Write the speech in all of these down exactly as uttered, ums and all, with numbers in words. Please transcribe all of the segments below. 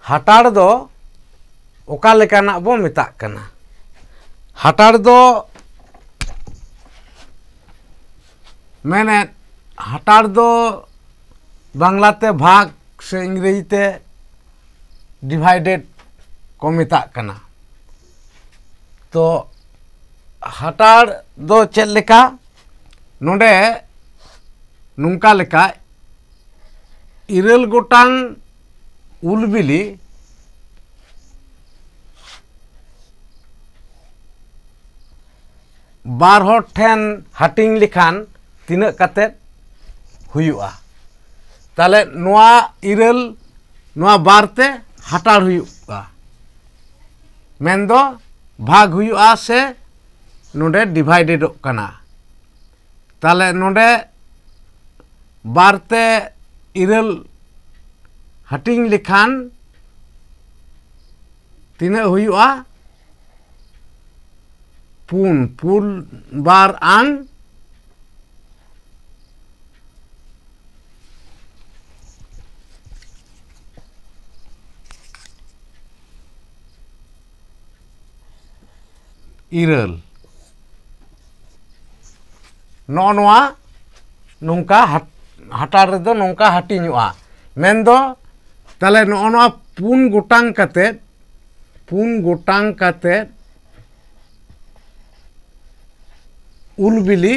ᱦᱟᱴᱟᱲ ᱫᱚ ᱚᱠᱟ ᱞᱮᱠᱟᱱᱟᱜ ᱵᱚ ᱢᱮᱛᱟᱜ ᱠᱟᱱᱟ? ᱦᱟᱴᱟᱲ ᱫᱚ ᱢᱮᱱᱮᱫ, ᱦᱟᱴᱟᱲ ᱫᱚ ᱵᱟᱝᱞᱟᱛᱮ ᱵᱷᱟᱜᱽ ᱥᱮ ᱤᱝᱨᱮᱡᱤ ᱛᱮ ᱰᱤᱵᱷᱟᱭᱰᱮᱰ ᱠᱚ ᱢᱮᱛᱟᱜ ᱠᱟᱱᱟ᱾ ᱛᱚ ᱦᱟᱴᱟᱲ ᱫᱚ ᱪᱮᱫ ᱞᱮᱠᱟ? ᱱᱚᱰᱮ ᱱᱚᱝᱠᱟ ᱞᱮᱠᱟ, ᱤᱨᱟᱹᱞ ᱜᱚᱴᱟᱝ ᱩᱞ ᱵᱤᱞᱤ ᱵᱟᱨ ᱦᱚᱲ ᱴᱷᱮᱱ ᱦᱟᱹᱴᱤᱧ ᱞᱮᱠᱷᱟᱱ ᱛᱤᱱᱟᱹᱜ ᱠᱟᱛᱮᱫ ᱦᱩᱭᱩᱜᱼᱟ? ᱛᱟᱦᱞᱮ ᱱᱚᱣᱟ ᱤᱨᱟᱹᱞ, ᱱᱚᱣᱟ ᱵᱟᱨ ᱛᱮ ᱦᱟᱴᱟᱲ ᱦᱩᱭᱩᱜᱼᱟ, ᱢᱮᱱᱫᱚ ᱵᱷᱟᱜᱽ ᱦᱩᱭᱩᱜᱼᱟ ᱥᱮ ᱱᱚᱰᱮ ᱰᱤᱵᱷᱟᱭᱰᱮᱰᱚᱜ ᱠᱟᱱᱟ᱾ ᱛᱟᱦᱞᱮ ᱱᱚᱰᱮ ᱵᱟᱨ ᱛᱮ ᱤᱨᱟᱹᱞ ᱦᱟᱹᱴᱤᱧ ᱞᱮᱠᱷᱟᱱ ᱛᱤᱱᱟᱹᱜ ᱦᱩᱭᱩᱜᱼᱟ? ᱯᱩᱱ, ᱯᱩᱱ ᱵᱟᱨ ᱟᱝ ᱤᱨᱟᱹᱞ᱾ ᱱᱚᱜᱼᱚ ᱱᱚᱣᱟ ᱱᱚᱝᱠᱟ ᱦᱟᱴ-, ᱦᱟᱴᱟᱲ ᱨᱮᱫᱚ ᱱᱚᱝᱠᱟ ᱦᱟᱹᱴᱤᱧᱚᱜᱼᱟ᱾ ᱢᱮᱱᱫᱚ ᱛᱟᱦᱞᱮ ᱱᱚᱜᱼᱚ ᱱᱚᱣᱟ ᱯᱩᱱ ᱜᱚᱴᱟᱝ ᱠᱟᱛᱮᱫ, ᱯᱩᱱ ᱜᱚᱴᱟᱝ ᱠᱟᱛᱮᱫ ᱩᱞ ᱵᱤᱞᱤ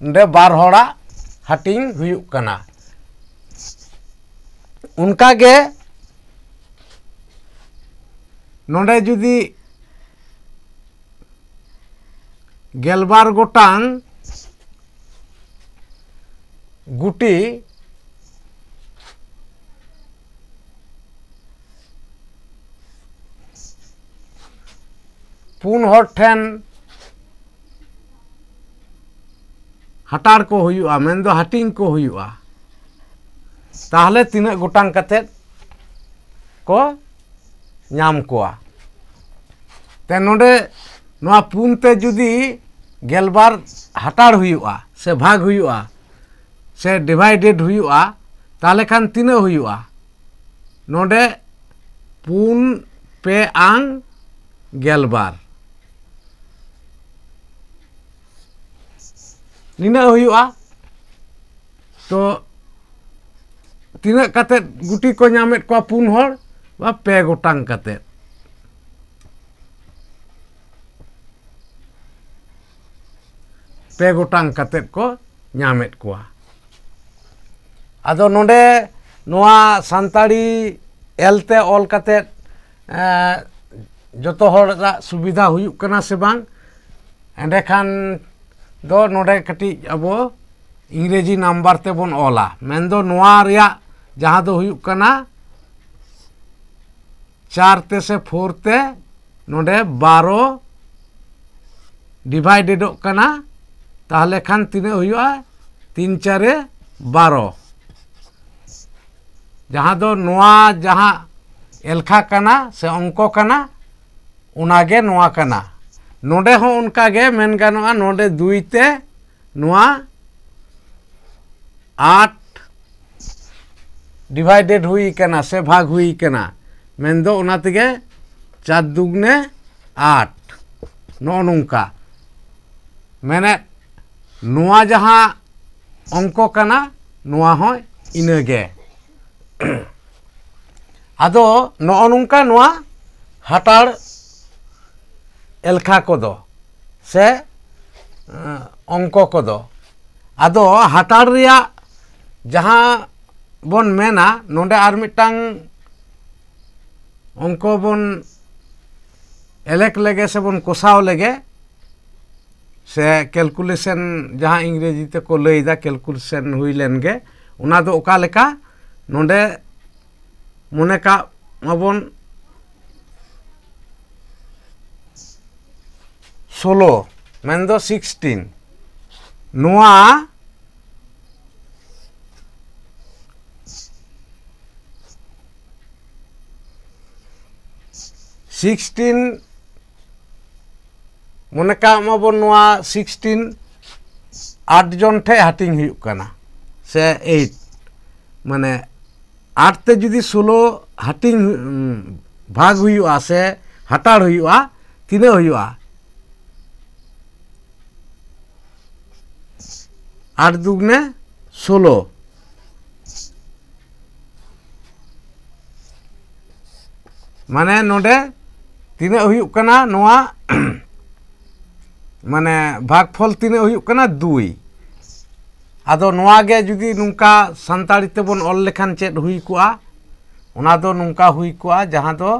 ᱱᱚᱰᱮ ᱵᱟᱨ ᱦᱚᱲᱟᱜ ᱦᱟᱹᱴᱤᱧ ᱦᱩᱭᱩᱜ ᱠᱟᱱᱟ᱾ ᱚᱱᱠᱟᱜᱮ ᱱᱚᱰᱮ ᱡᱩᱫᱤ ᱜᱮᱞᱵᱟᱨ ᱜᱚᱴᱟᱝ ᱜᱩᱴᱤ ᱯᱩᱱ ᱦᱚᱲ ᱴᱷᱮᱱ ᱦᱟᱴᱟᱲ ᱠᱚ ᱦᱩᱭᱩᱜᱼᱟ, ᱢᱮᱱᱫᱚ ᱦᱟᱹᱴᱤᱧ ᱠᱚ ᱦᱩᱭᱩᱜᱼᱟ, ᱛᱟᱦᱚᱞᱮ ᱛᱤᱱᱟᱹᱜ ᱜᱚᱴᱟᱝ ᱠᱟᱛᱮᱫ ᱠᱚ ᱧᱟᱢ ᱠᱚᱣᱟ? ᱛᱮ ᱱᱚᱰᱮ ᱱᱚᱣᱟ ᱯᱩᱱ ᱛᱮ ᱡᱩᱫᱤ ᱜᱮᱞᱵᱟᱨ ᱦᱟᱴᱟᱲ ᱦᱩᱭᱩᱜᱼᱟ ᱥᱮ ᱵᱷᱟᱜᱽ ᱦᱩᱭᱩᱜᱼᱟ ᱥᱮ ᱰᱤᱵᱷᱟᱭᱰᱮᱰ ᱦᱩᱭᱩᱜᱼᱟ, ᱛᱟᱦᱚᱞᱮ ᱠᱷᱟᱱ ᱛᱤᱱᱟᱹᱜ ᱦᱩᱭᱩᱜᱼᱟ? ᱱᱚᱰᱮ ᱯᱩᱱ ᱯᱮ ᱟᱝ ᱜᱮᱞᱵᱟᱨ᱾ ᱱᱤᱱᱟᱹᱜ ᱦᱩᱭᱩᱜᱼᱟ᱾ ᱛᱚ ᱛᱤᱱᱟᱹᱜ ᱠᱟᱛᱮᱫ ᱜᱩᱴᱤ ᱠᱚ ᱧᱟᱢᱮᱫ ᱠᱚᱣᱟ ᱯᱩᱱ ᱦᱚᱲ? ᱵᱟ ᱯᱮ ᱜᱚᱴᱟᱝ ᱠᱟᱛᱮᱫ, ᱯᱮ ᱜᱚᱴᱟᱝ ᱠᱟᱛᱮᱫ ᱠᱚ ᱧᱟᱢᱮᱫ ᱠᱚᱣᱟ᱾ ᱟᱫᱚ ᱱᱚᱰᱮ ᱱᱚᱣᱟ ᱥᱟᱱᱛᱟᱲᱤ ᱮᱞ ᱛᱮ ᱚᱞ ᱠᱟᱛᱮᱫ, ᱮᱸ, ᱡᱚᱛᱚ ᱦᱚᱲᱟᱜ ᱥᱩᱵᱤᱫᱷᱟ ᱦᱩᱭᱩᱜ ᱠᱟᱱᱟ ᱥᱮ ᱵᱟᱝ? ᱮᱸᱰᱮᱠᱷᱟᱱ ᱫᱚ ᱱᱚᱰᱮ ᱠᱟᱹᱴᱤᱡ ᱟᱵᱚ ᱤᱝᱨᱮᱡᱤ ᱱᱟᱢᱵᱟᱨ ᱛᱮᱵᱚᱱ ᱚᱞᱟ᱾ ᱢᱮᱱᱫᱚ ᱱᱚᱣᱟ ᱨᱮᱭᱟᱜ ᱡᱟᱦᱟᱸ ᱫᱚ ᱦᱩᱭᱩᱜ ᱠᱟᱱᱟ ᱪᱟᱨ ᱛᱮ ᱥᱮ ᱯᱷᱳᱨ ᱛᱮ ᱱᱚᱰᱮ ᱵᱟᱨᱚ ᱰᱤᱵᱷᱟᱭᱰᱮᱰᱚᱜ ᱠᱟᱱᱟ, ᱛᱟᱦᱚᱞᱮ ᱠᱷᱟᱱ ᱛᱤᱱᱟᱹᱜ ᱦᱩᱭᱩᱜᱼᱟ? ᱛᱤᱱ ᱪᱟᱨᱮ ᱵᱟᱨᱚ᱾ ᱡᱟᱦᱟᱸ ᱫᱚ ᱱᱚᱣᱟ ᱡᱟᱦᱟᱸ ᱮᱞᱠᱷᱟ ᱠᱟᱱᱟ ᱥᱮ ᱚᱝᱠᱚ ᱠᱟᱱᱟ, ᱚᱱᱟᱜᱮ ᱱᱚᱣᱟ ᱠᱟᱱᱟ᱾ ᱱᱚᱰᱮ ᱦᱚᱸ ᱚᱱᱠᱟᱜᱮ ᱢᱮᱱ ᱜᱟᱱᱚᱜᱼᱟ, ᱱᱚᱰᱮ ᱫᱩᱭ ᱛᱮ ᱱᱚᱣᱟ ᱟᱴ ᱰᱤᱵᱷᱟᱭᱰᱮᱰ ᱦᱩᱭ ᱠᱟᱱᱟ ᱥᱮ ᱵᱷᱟᱜᱽ ᱦᱩᱭ ᱠᱟᱱᱟ, ᱢᱮᱱᱫᱚ ᱚᱱᱟ ᱛᱮᱜᱮ ᱪᱟᱨ ᱫᱩᱜᱽᱱᱮ ᱟᱴ᱾ ᱱᱚᱜᱼᱚ ᱱᱚᱝᱠᱟ᱾ ᱢᱮᱱᱮᱫ ᱱᱚᱣᱟ ᱡᱟᱦᱟᱸ ᱚᱝᱠᱚ ᱠᱟᱱᱟ, ᱱᱚᱣᱟ ᱦᱚᱸ ᱤᱱᱟᱹᱜᱮ᱾ ᱟᱫᱚ ᱱᱚᱜᱼᱚ ᱱᱚᱝᱠᱟ ᱱᱚᱣᱟ ᱦᱟᱴᱟᱲ ᱮᱞᱠᱷᱟ ᱠᱚᱫᱚ ᱥᱮ, ᱮᱸ, ᱚᱝᱠᱚ ᱠᱚᱫᱚ᱾ ᱟᱫᱚ ᱦᱟᱴᱟᱲ ᱨᱮᱭᱟᱜ ᱡᱟᱦᱟᱸ ᱵᱚᱱ ᱢᱮᱱᱟ, ᱱᱚᱰᱮ ᱟᱨ ᱢᱤᱫᱴᱟᱝ ᱚᱝᱠᱚ ᱵᱚᱱ ᱮᱞᱮᱠ ᱞᱮᱜᱮ ᱥᱮ ᱵᱚᱱ ᱠᱚᱥᱟᱣ ᱞᱮᱜᱮ, ᱥᱮ ᱠᱮᱞᱠᱩᱞᱮᱥᱚᱱ ᱡᱟᱦᱟᱸ ᱤᱝᱨᱮᱡᱤ ᱛᱮᱠᱚ ᱞᱟᱹᱭᱫᱟ, ᱠᱮᱞᱠᱩᱞᱮᱥᱚᱱ ᱦᱩᱭ ᱞᱮᱱ ᱜᱮ᱾ ᱚᱱᱟ ᱫᱚ ᱚᱠᱟ ᱞᱮᱠᱟ? ᱱᱚᱰᱮ ᱢᱚᱱᱮ ᱠᱟᱜ ᱢᱟᱵᱚᱱ ᱥᱳᱞᱳ, ᱢᱮᱱᱫᱚ ᱥᱤᱠᱥᱴᱤᱱ᱾ ᱱᱚᱣᱟ ᱥᱤᱠᱥᱴᱤᱱ, ᱢᱚᱱᱮ ᱠᱟᱜ ᱢᱟᱵᱚᱱ ᱱᱚᱣᱟ ᱥᱤᱠᱥᱴᱤᱱ ᱟᱴ ᱡᱚᱱ ᱴᱷᱮᱡ ᱦᱟᱹᱴᱤᱧ ᱦᱩᱭᱩᱜ ᱠᱟᱱᱟ, ᱥᱮ ᱮᱭᱤᱴ, ᱢᱟᱱᱮ ᱟᱴ ᱛᱮ ᱡᱩᱫᱤ ᱥᱳᱞᱳ ᱦᱟᱹᱴᱤᱧ, ᱩᱸ, ᱵᱷᱟᱜᱽ ᱦᱩᱭᱩᱜᱼᱟ ᱥᱮ ᱦᱟᱴᱟᱲ ᱦᱩᱭᱩᱜᱼᱟ, ᱛᱤᱱᱟᱹᱜ ᱦᱩᱭᱩᱜᱼᱟ? ᱟᱴ ᱫᱩᱜᱽᱱᱮ ᱥᱳᱞᱳ᱾ ᱢᱟᱱᱮ ᱱᱚᱰᱮ ᱛᱤᱱᱟᱹᱜ ᱦᱩᱭᱩᱜ ᱠᱟᱱᱟ ᱱᱚᱣᱟ? ᱢᱟᱱᱮ ᱵᱷᱟᱜᱽᱯᱷᱚᱞ ᱛᱤᱱᱟᱹᱜ ᱦᱩᱭᱩᱜ ᱠᱟᱱᱟ? ᱫᱩᱭ᱾ ᱟᱫᱚ ᱱᱚᱣᱟ ᱜᱮ ᱡᱩᱫᱤ ᱱᱚᱝᱠᱟ ᱥᱟᱱᱛᱟᱲᱤ ᱛᱮᱵᱚᱱ ᱚᱞ ᱞᱮᱠᱷᱟᱱ ᱪᱮᱫ ᱦᱩᱭ ᱠᱚᱜᱼᱟ? ᱚᱱᱟ ᱫᱚ ᱱᱚᱝᱠᱟ ᱦᱩᱭ ᱠᱚᱜᱼᱟ, ᱡᱟᱦᱟᱸ ᱫᱚ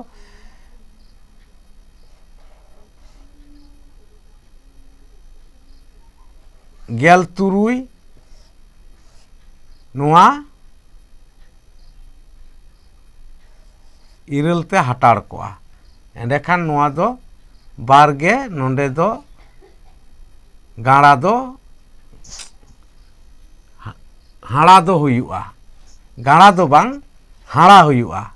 ᱜᱮᱞ ᱛᱩᱨᱩᱭ ᱱᱚᱣᱟ ᱤᱨᱟᱹᱞ ᱛᱮ ᱦᱟᱴᱟᱲ ᱠᱚᱜᱼᱟ᱾ ᱮᱸᱰᱮᱠᱷᱟᱱ ᱱᱚᱣᱟ ᱫᱚ ᱵᱟᱨ ᱜᱮ, ᱱᱚᱰᱮ ᱫᱚ ᱜᱟᱸᱲᱟ ᱫᱚ ᱦᱟᱸᱲᱟ ᱫᱚ ᱦᱩᱭᱩᱜᱼᱟ, ᱜᱟᱸᱲᱟ ᱫᱚ ᱵᱟᱝ, ᱦᱟᱸᱲᱟ ᱦᱩᱭᱩᱜᱼᱟ᱾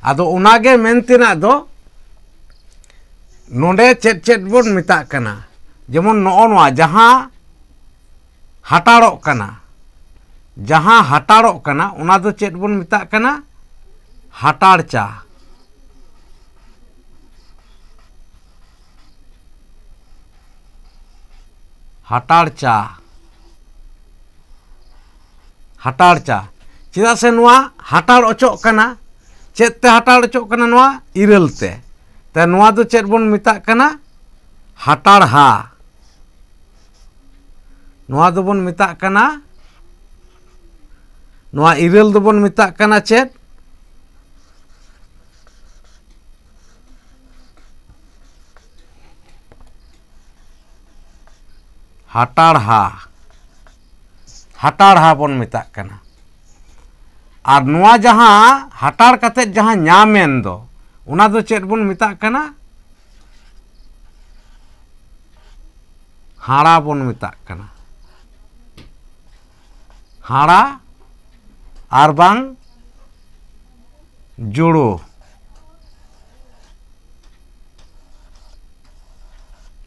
ᱟᱫᱚ ᱚᱱᱟᱜᱮ ᱢᱮᱱ ᱛᱮᱱᱟᱜ ᱫᱚ, ᱱᱚᱰᱮ ᱪᱮᱫ ᱪᱮᱫ ᱵᱚᱱ ᱢᱮᱛᱟᱜ ᱠᱟᱱᱟ? ᱡᱮᱢᱚᱱ ᱱᱚᱜᱼᱚ ᱱᱚᱣᱟ ᱡᱟᱦᱟᱸ ᱦᱟᱴᱟᱲᱚᱜ ᱠᱟᱱᱟ, ᱡᱟᱦᱟᱸ ᱦᱟᱴᱟᱲᱚᱜ ᱠᱟᱱᱟ, ᱚᱱᱟ ᱫᱚ ᱪᱮᱫ ᱵᱚᱱ ᱢᱮᱛᱟᱜ ᱠᱟᱱᱟ? ᱦᱟᱴᱟᱲ ᱪᱟ᱾ ᱦᱟᱴᱟᱲ ᱪᱟ, ᱦᱟᱴᱟᱲ ᱪᱟ᱾ ᱪᱮᱫᱟᱜ ᱥᱮ ᱱᱚᱣᱟ ᱦᱟᱴᱟᱲ ᱚᱪᱚᱜ ᱠᱟᱱᱟ᱾ ᱪᱮᱫ ᱛᱮ ᱦᱟᱴᱟᱲ ᱚᱪᱚᱜ ᱠᱟᱱᱟ? ᱱᱚᱣᱟ ᱤᱨᱟᱹᱞ ᱛᱮ᱾ ᱛᱮ ᱱᱚᱣᱟ ᱫᱚ ᱪᱮᱫ ᱵᱚᱱ ᱢᱮᱛᱟᱜ ᱠᱟᱱᱟ? ᱦᱟᱴᱟᱲ ᱦᱟ᱾ ᱱᱚᱣᱟ ᱫᱚᱵᱚᱱ ᱢᱮᱛᱟᱜ ᱠᱟᱱᱟ, ᱱᱚᱣᱟ ᱤᱨᱟᱹᱞ ᱫᱚᱵᱚᱱ ᱢᱮᱛᱟᱜ ᱠᱟᱱᱟ ᱪᱮᱫ? ᱦᱟᱴᱟᱲᱦᱟ᱾ ᱦᱟᱴᱟᱲᱦᱟ ᱵᱚᱱ ᱢᱮᱛᱟᱜ ᱠᱟᱱᱟ᱾ ᱟᱨ ᱱᱚᱣᱟ ᱡᱟᱦᱟᱸ ᱦᱟᱴᱟᱲ ᱠᱟᱛᱮᱫ ᱡᱟᱦᱟᱸ ᱧᱟᱢᱮᱱ ᱫᱚ, ᱚᱱᱟ ᱫᱚ ᱪᱮᱫ ᱵᱚᱱ ᱢᱮᱛᱟᱜ ᱠᱟᱱᱟ? ᱦᱟᱸᱲᱟ ᱵᱚᱱ ᱢᱮᱛᱟᱜ ᱠᱟᱱᱟ᱾ ᱦᱟᱸᱲᱟ ᱟᱨ ᱵᱟᱝ ᱡᱳᱲᱳ,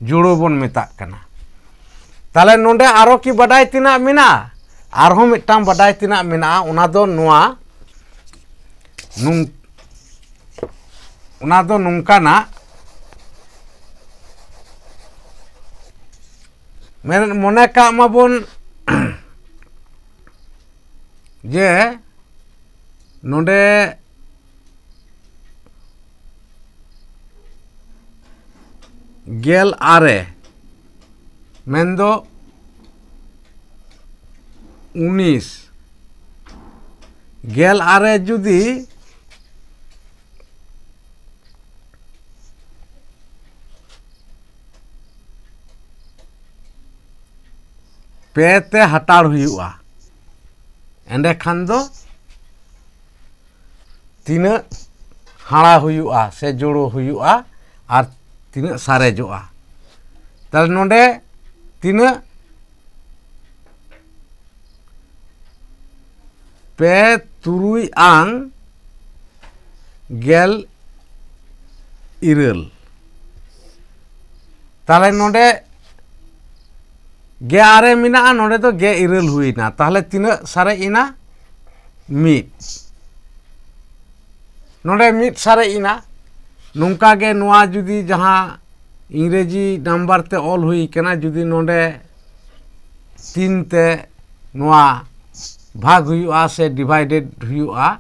ᱡᱳᱲᱳ ᱵᱚᱱ ᱢᱮᱛᱟᱜ ᱠᱟᱱᱟ᱾ ᱛᱟᱦᱞᱮ ᱱᱚᱰᱮ ᱟᱨᱚ ᱠᱤ ᱵᱟᱰᱟᱭ ᱛᱮᱱᱟᱜ ᱢᱮᱱᱟᱜᱼᱟ? ᱟᱨᱦᱚᱸ ᱢᱤᱫᱴᱟᱝ ᱵᱟᱰᱟᱭ ᱛᱮᱱᱟᱜ ᱢᱮᱱᱟᱜᱼᱟ, ᱚᱱᱟ ᱫᱚ ᱱᱚᱣᱟ, ᱱᱚᱝ-, ᱚᱱᱟ ᱫᱚ ᱱᱚᱝᱠᱟᱱᱟᱜ, ᱢᱮᱱ, ᱢᱚᱱᱮ ᱠᱟᱜ ᱢᱟᱵᱚᱱ ᱡᱮ ᱱᱚᱰᱮ ᱜᱮᱞ ᱟᱨᱮ, ᱢᱮᱱᱫᱚ ᱩᱱᱤᱥ, ᱜᱮᱞ ᱟᱨᱮ ᱡᱩᱫᱤ ᱯᱮ ᱛᱮ ᱦᱟᱴᱟᱲ ᱦᱩᱭᱩᱜᱼᱟ, ᱮᱸᱰᱮᱠᱷᱟᱱ ᱫᱚ ᱛᱤᱱᱟᱹᱜ ᱦᱟᱲᱟ ᱦᱩᱭᱩᱜᱼᱟ ᱥᱮ ᱡᱳᱲᱳ ᱦᱩᱭᱩᱜᱼᱟ ᱟᱨ ᱛᱤᱱᱟᱹᱜ ᱥᱟᱨᱮᱡᱚᱜᱼᱟ? ᱛᱟᱦᱞᱮ ᱱᱚᱰᱮ ᱛᱤᱱᱟᱹᱜ? ᱯᱮ ᱛᱩᱨᱩᱭ ᱟᱝ ᱜᱮᱞ ᱤᱨᱟᱹᱞ᱾ ᱛᱟᱦᱞᱮ ᱱᱚᱰᱮ ᱜᱮ ᱟᱨᱮ ᱢᱮᱱᱟᱜᱼᱟ, ᱱᱚᱰᱮ ᱫᱚ ᱜᱮ ᱤᱨᱟᱹᱞ ᱦᱩᱭᱱᱟ᱾ ᱛᱟᱦᱞᱮ ᱛᱤᱱᱟᱹᱜ ᱥᱟᱨᱮᱡ ᱮᱱᱟ? ᱢᱤᱫ᱾ ᱱᱚᱰᱮ ᱢᱤᱫ ᱥᱟᱨᱮᱡ ᱮᱱᱟ᱾ ᱱᱚᱝᱠᱟ ᱜᱮ ᱱᱚᱣᱟ ᱡᱩᱫᱤ ᱡᱟᱦᱟᱸ ᱤᱝᱨᱮᱡᱤ ᱱᱟᱢᱵᱟᱨ ᱛᱮ ᱚᱞ ᱦᱩᱭ ᱠᱟᱱᱟ, ᱡᱩᱫᱤ ᱱᱚᱰᱮ ᱛᱤᱱ ᱛᱮ ᱱᱚᱣᱟ ᱵᱷᱟᱜᱽ ᱦᱩᱭᱩᱜᱼᱟ ᱥᱮ ᱰᱤᱵᱷᱟᱭᱰᱮᱰ ᱦᱩᱭᱩᱜᱼᱟ,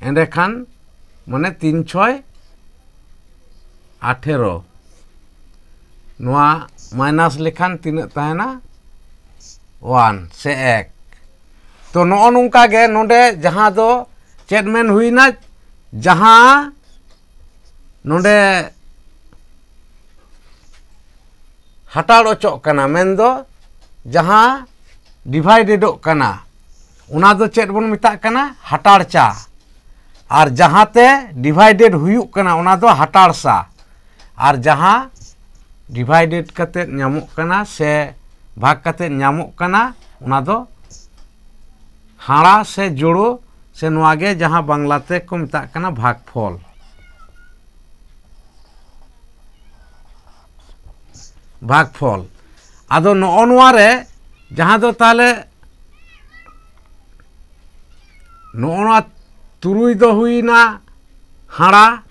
ᱮᱸᱰᱮᱠᱷᱟᱱ ᱢᱟᱱᱮ ᱛᱤᱱ ᱪᱷᱚᱭ ᱟᱴᱷᱮᱨᱚ, ᱱᱚᱣᱟ ᱢᱟᱭᱱᱟᱥ ᱞᱮᱠᱷᱟᱱ ᱛᱤᱱᱟᱹᱜ ᱛᱟᱦᱮᱱᱟ? ᱚᱣᱟᱱ ᱥᱮ ᱮᱠ᱾ ᱛᱚ ᱱᱚᱜᱼᱚ ᱱᱚᱝᱠᱟ ᱜᱮ ᱱᱚᱰᱮ ᱡᱟᱦᱟᱸ ᱫᱚ ᱪᱮᱫ ᱢᱮᱱ ᱦᱩᱭᱱᱟ, ᱡᱟᱦᱟᱸ ᱱᱚᱰᱮ ᱦᱟᱴᱟᱲ ᱚᱪᱚᱜ ᱠᱟᱱᱟ, ᱢᱮᱱᱫᱚ ᱡᱟᱦᱟᱸ ᱰᱤᱵᱷᱟᱭᱰᱮᱰᱚᱜ ᱠᱟᱱᱟ, ᱚᱱᱟ ᱫᱚ ᱪᱮᱫ ᱵᱚᱱ ᱢᱮᱛᱟᱜ ᱠᱟᱱᱟ? ᱦᱟᱴᱟᱲ ᱪᱟ᱾ ᱟᱨ ᱡᱟᱦᱟᱸᱛᱮ ᱰᱤᱵᱷᱟᱭᱰᱮᱰ ᱦᱩᱭᱩᱜ ᱠᱟᱱᱟ, ᱚᱱᱟ ᱫᱚ ᱦᱟᱴᱟᱲ ᱥᱟ᱾ ᱟᱨ ᱡᱟᱦᱟᱸ ᱰᱤᱵᱷᱟᱭᱰᱮᱰ ᱠᱟᱛᱮ ᱧᱟᱢᱚᱜ ᱠᱟᱱᱟ ᱥᱮ ᱵᱷᱟᱜᱽ ᱠᱟᱛᱮ ᱧᱟᱢᱚᱜ ᱠᱟᱱᱟ, ᱚᱱᱟ ᱫᱚ ᱦᱟᱲᱟ ᱥᱮ ᱡᱳᱲᱳ, ᱥᱮ ᱱᱚᱣᱟ ᱜᱮ ᱡᱟᱦᱟᱸ ᱵᱟᱝᱞᱟ ᱛᱮ ᱠᱚ ᱢᱮᱛᱟᱜ ᱠᱟᱱᱟ ᱵᱷᱟᱜᱽᱯᱷᱚᱞ᱾ ᱵᱷᱟᱜᱽᱯᱷᱚᱞ᱾ ᱟᱫᱚ ᱱᱚᱜᱼᱚ ᱱᱚᱣᱟ ᱨᱮ ᱡᱟᱦᱟᱸ ᱫᱚ ᱛᱟᱦᱚᱞᱮ ᱱᱚᱜᱼᱚ ᱱᱚᱣᱟ ᱛᱩᱨᱩᱭ ᱫᱚ ᱦᱩᱭᱱᱟ ᱦᱟᱸᱲᱟ,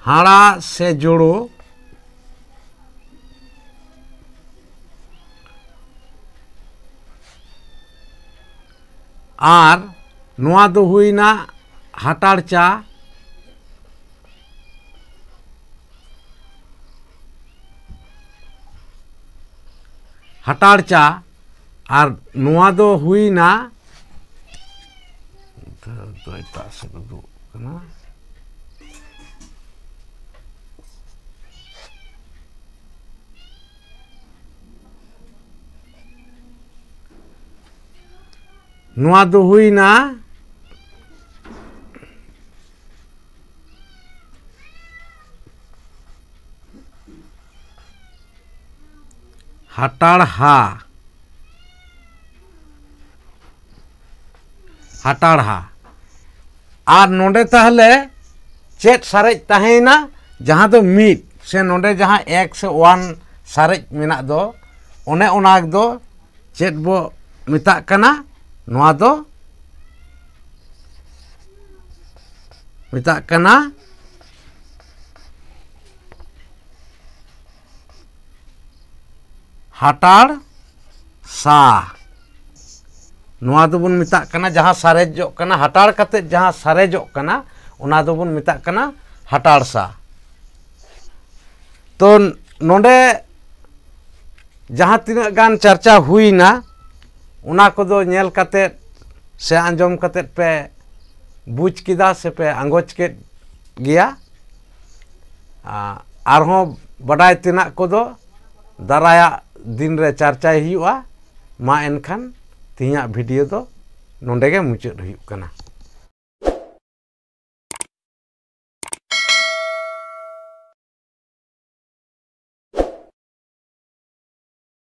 ᱦᱟᱸᱲᱟ ᱥᱮ ᱡᱳᱲᱳ, ᱟᱨ ᱱᱚᱣᱟ ᱫᱚ ᱦᱩᱭᱱᱟ ᱦᱟᱴᱟᱲ ᱪᱟ, ᱦᱟᱴᱟᱲ ᱪᱟ, ᱟᱨ ᱱᱚᱣᱟ ᱫᱚ ᱦᱩᱭᱱᱟ, ᱫᱚ ᱮᱴᱟᱜ ᱥᱮᱫ ᱩᱫᱩᱜ ᱠᱟᱱᱟ᱾ ᱱᱚᱣᱟ ᱫᱚ ᱦᱩᱭᱱᱟ ᱦᱟᱴᱟᱲᱦᱟ, ᱦᱟᱴᱟᱲᱦᱟ᱾ ᱟᱨ ᱱᱚᱰᱮ ᱛᱟᱦᱞᱮ ᱪᱮᱫ ᱥᱟᱨᱮᱡ ᱛᱟᱦᱮᱸᱭᱮᱱᱟ? ᱡᱟᱦᱟᱸ ᱫᱚ ᱢᱤᱫ ᱥᱮ ᱱᱚᱰᱮ ᱡᱟᱦᱟᱸ ᱮᱠ ᱥᱮ ᱚᱣᱟᱱ ᱥᱟᱨᱮᱡ ᱢᱮᱱᱟᱜ ᱫᱚ, ᱚᱱᱮ ᱚᱱᱟ ᱫᱚ ᱪᱮᱫ ᱵᱚ ᱢᱮᱛᱟᱜ ᱠᱟᱱᱟ? ᱱᱚᱣᱟ ᱫᱚ ᱢᱮᱛᱟᱜ ᱠᱟᱱᱟ ᱦᱟᱴᱟᱲ ᱥᱟ᱾ ᱱᱚᱣᱟ ᱫᱚᱵᱚᱱ ᱢᱮᱛᱟᱜ ᱠᱟᱱᱟ ᱡᱟᱦᱟᱸ ᱥᱟᱨᱮᱡᱚᱜ ᱠᱟᱱᱟ, ᱦᱟᱴᱟᱲ ᱠᱟᱛᱮᱫ ᱡᱟᱦᱟᱸ ᱥᱟᱨᱮᱡᱚᱜ ᱠᱟᱱᱟ, ᱚᱱᱟ ᱫᱚᱵᱚᱱ ᱢᱮᱛᱟᱜ ᱠᱟᱱᱟ ᱦᱟᱴᱟᱲ ᱥᱟ᱾ ᱛᱚ ᱱᱚᱰᱮ ᱡᱟᱦᱟᱸ ᱛᱤᱱᱟᱹᱜ ᱜᱟᱱ ᱪᱟᱨᱪᱟ ᱦᱩᱭᱱᱟ, ᱚᱱᱟ ᱠᱚᱫᱚ ᱧᱮᱞ ᱠᱟᱛᱮᱫ ᱥᱮ ᱟᱸᱡᱚᱢ ᱠᱟᱛᱮᱫ ᱯᱮ ᱵᱩᱡᱽ ᱠᱮᱫᱟ ᱥᱮ ᱯᱮ ᱟᱸᱜᱚᱪ ᱠᱮᱫ ᱜᱮᱭᱟ᱾ ᱟ-, ᱟᱨᱦᱚᱸ ᱵᱟᱰᱟᱭ ᱛᱮᱱᱟᱜ ᱠᱚᱫᱚ ᱫᱟᱨᱟᱭᱟᱜ ᱫᱤᱱ ᱨᱮ ᱪᱟᱨᱪᱟᱭ ᱦᱩᱭᱩᱜᱼᱟ᱾ ᱢᱟ ᱮᱱᱠᱷᱟᱱ ᱛᱮᱦᱮᱧᱟᱜ ᱵᱷᱤᱰᱤᱭᱳ ᱫᱚ ᱱᱚᱰᱮ ᱜᱮ ᱢᱩᱪᱟᱹᱫ ᱦᱩᱭᱩᱜ ᱠᱟᱱᱟ᱾